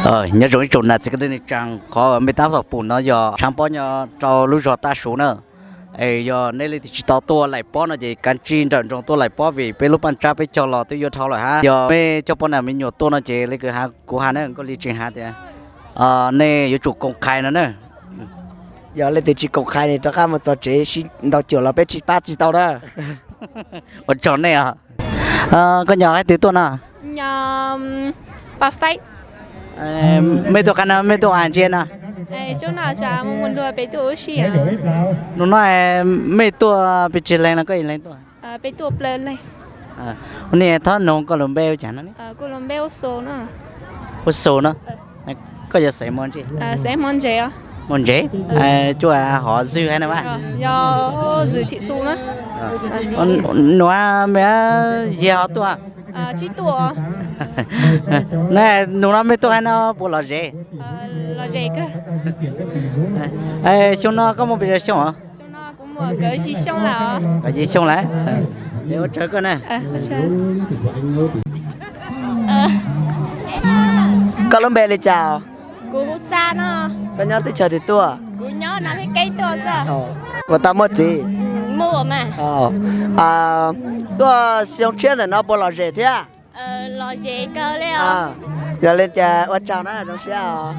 Nyob zoo ib tsoom nam txiv kwv tij neej tsaa, qhov mej tab tom pum no yog tshaav pob nyob rau lub zog Taj Suv na. Es yog nej leej twg tsis tau tuaj Laim Pob no ces kav tsij nrawm nroos tuaj Laim Pob vim peb lub paj tsab peb cog los twb yuav dhau lawm hab. Yog mej coj poj nam me nyuam tuaj no ces le kuv has, kuv has na, Nkauj Lis tseem has tias nej yuav tsum koom qhais no na. Yog leej twg tsis koom qhais ni rov qab mus txog tsev sib ntaus cuam los peb tsis pab tsis tau na. Ua tsaug nej os. Koj nyob qhov twg tuaj no? Mej tuaj qhov no mej tuaj ua ntsia no? Nub no mej tuaj pes tsawg leej no, koj ib leeg tuaj? Ua ni txhob nug koj lub npe ua cas no? Ua Xus no. Koj yog xeem Muas Ntse? Muas Ntse. Cuaj hov Zwg hab no mas. Nub no mej yig hov tuaj? Nub no mej tuaj hab no puas lom zem? Xyoo no koj muaj pes tsawg xyoo os? Yig xyoo lawm. Ua tsaug koj na. Koj lub npe li cas? Koj nyob teb chaws twg tuaj? Puas tau muaj txiv? Tuaj xyoo tshiab ntawm no puas lom zem thiab? Yog li cas ua tsaug na, zoo siab os.